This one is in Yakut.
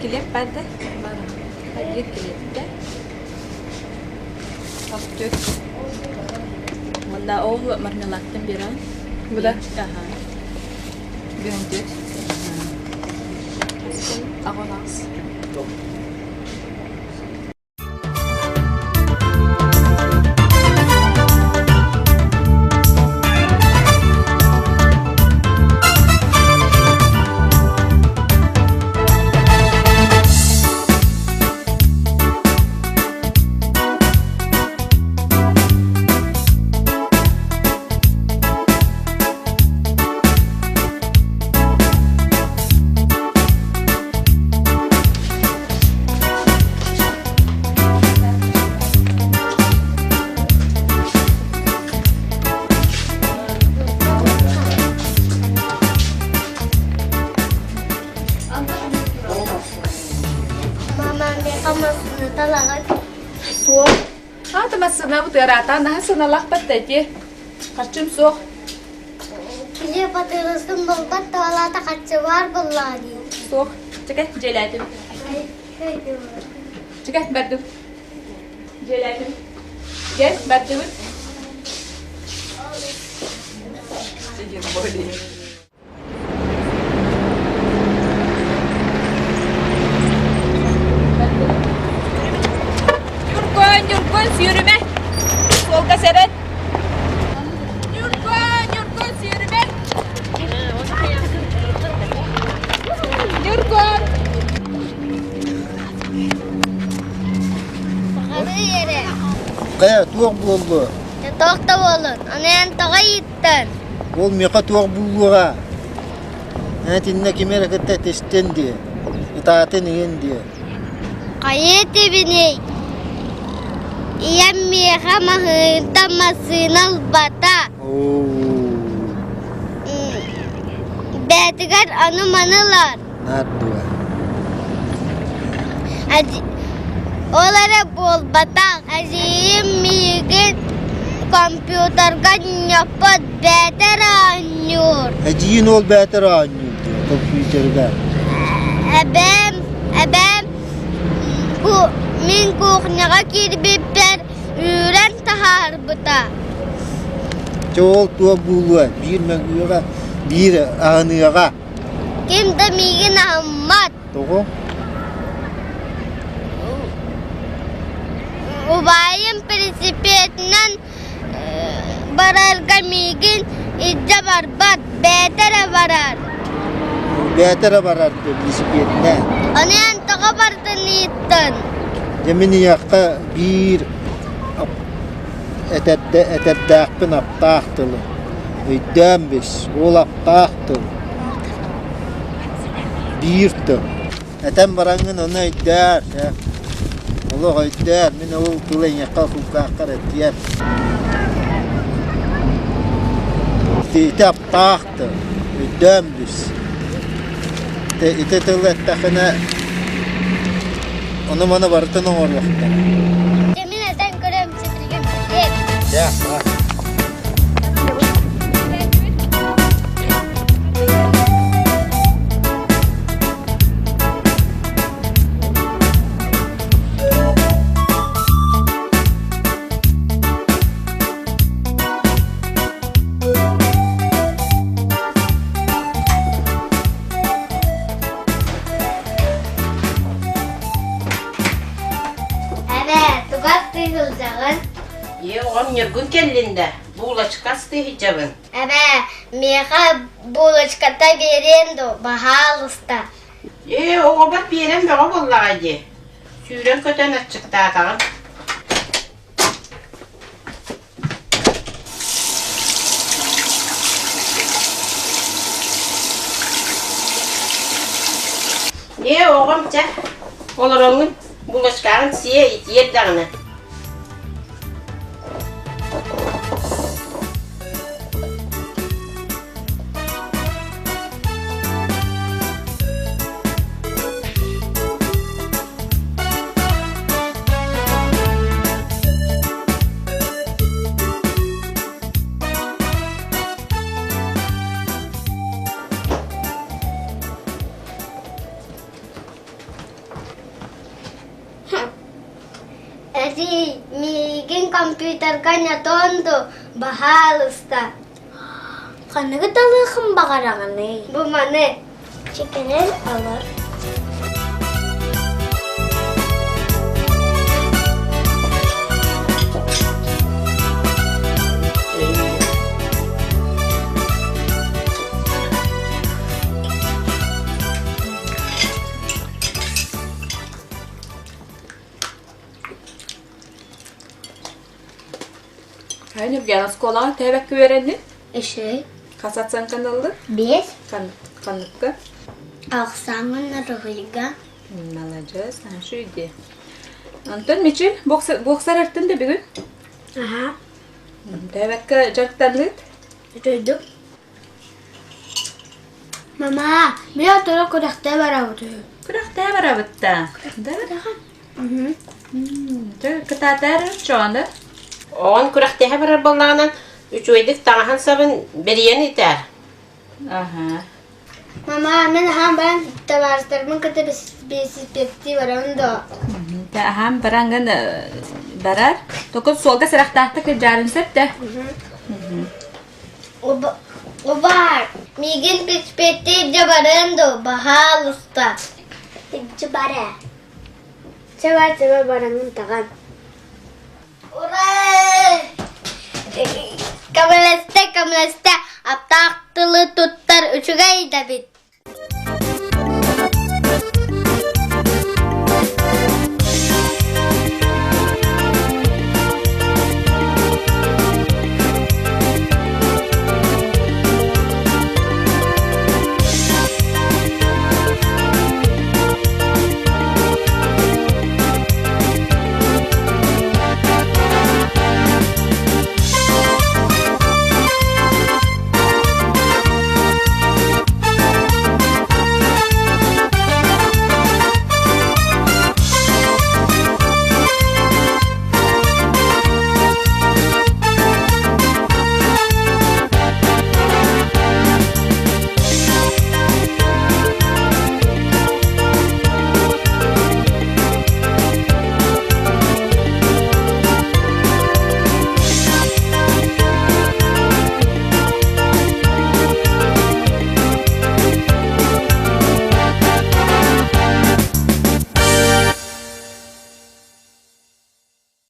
Килиэп баар да? Баар. Биир килиэптэ. Хостүк. Мында ол мармеладтан беран. Буда? Аха. Бүгүн Аҕонаас. Мама, миэхэ массыына талаҕын. Суох. Аата массыынабыт ыараатаан наһаа сыаналаахпат да ити. Харчым суох. Килиэп атыыластым буолбат туолаата харчы баар буоллаҕа дии. Суох. Чэкэ, дьиэлээтим. Чэкэ, бардым. Дьиэлээтим. Кэл, бардыбыт. Ньургун, Ньургун, сүүрүмэ! Суолга сэрэн! Ньургун, Ньургун, сүүрүмэ! Ньургун! Сахалыы эрэ. Хайа, туох буоллу? Туох да буоллун, аны эн тоҕо ыйыттын? Ол миэхэ туох буолуоҕа? Эн итиннэ кими эрэ кытта этистин дии, ытаатын иһин дии. Хайа этибиний? Ийэм миэхэ маһыынтан массыына ылбата. Бэйэтигэр ону-маны ылар. Наар дуо? Ол эрэ буолбатах, эдьиийим миигин компьютерга ньоппот бээтэр оонньуур. Эдьиийин ол бээтэр оонньуур дуо компьютерга? Эбээм, эбээм мин кухняҕа киирбиппэр үүрэн таһаарбыта. Чэ ол туох буолуо, биир мөҥүөҕэ, биир аһыныаҕа. Ким да миигин аһыммат. Тоҕо? Убайым велосипедынан барарга миигин илдьэ барбат, бэйэтэ эрэ барар. Бэйэтэ эрэ барар велосипединэн. Ону эн тоҕо бардын ыйыттын? Дьэ мин ийэххэ биир этэрдээхпин аптаах тылы. Өйдөөн бис, ол аптаах тыл. Биир тыл. Этэн бараҥҥын ону өйдөөр, олох өйдөөр, мин ол тылы эйиэхэ кулгааххар этиэм. Ити аптаах тыл, өйдөөн бис. Ити тылы эттэххинэ ону-маны барытын оҥоруохтара. Дьэ мин этэн көрөм сибилигин билиэм. Дьэ, Эбээ, тугар тыһылдьаҕын? Ээ, оҕом Ньургун кэллин да, булочка астыы сылдьабын. Эбээ, миэхэ булочката биэриэн дуо, баһаалыста. Ээ, оҕобор биэрэн бөҕө буоллаҕа дии. Сүүрэн-көтөн аччыктаатаҕым. Ээ, оҕом чэ, олороҥҥун булочкаҕын сиэ, итиэр даҕаны. Эдьиий, миигин компьютерга ньотон дуу, баһаалыста. Ханныгы талыаххын баҕараҕыный? Бу маны. Чикэрэр алар. Хайа Ньургуйаана оскуолаҕа тээбэккэ үөрэннин? Үчүгэй. Хас оценканы ыллыҥ? Биэс. Ханныкка? Ахсааҥҥын уруһуйга. Маладьыас, наша идея. Антон Мичил, боксар артын да бүгүн? Аха. Тээбэккэ дьарыктанныыт? Үчүгэйдик. Мама, мин оторо күрэхтээ барабыт үһү. Күрэхтээ барабыт да? Да? Кытаатар чоҕону. Оҕон күрэхтэһэ барар буоллаҕынан үчүгэйдик таҥаһын сабын бэрийэн итээр. Аха. Мама, мин аһаан баран табаарыстарбын кытта бэсиспэттии барабын дуо? Аһаан бараҥҥын барар. Току суолга сырахтаахтык кырдьаарын сөп да? Убаар, миигин киспиэттии илдьэ барыан дуо, баһаалыста. Илдьэ бар ээ. Чэ бар, чэ бар, бараҥҥын таҕан. Ура! Көмөлөстө, көмөлөстө, аптаах тылы туттар үчүгэй да эбит.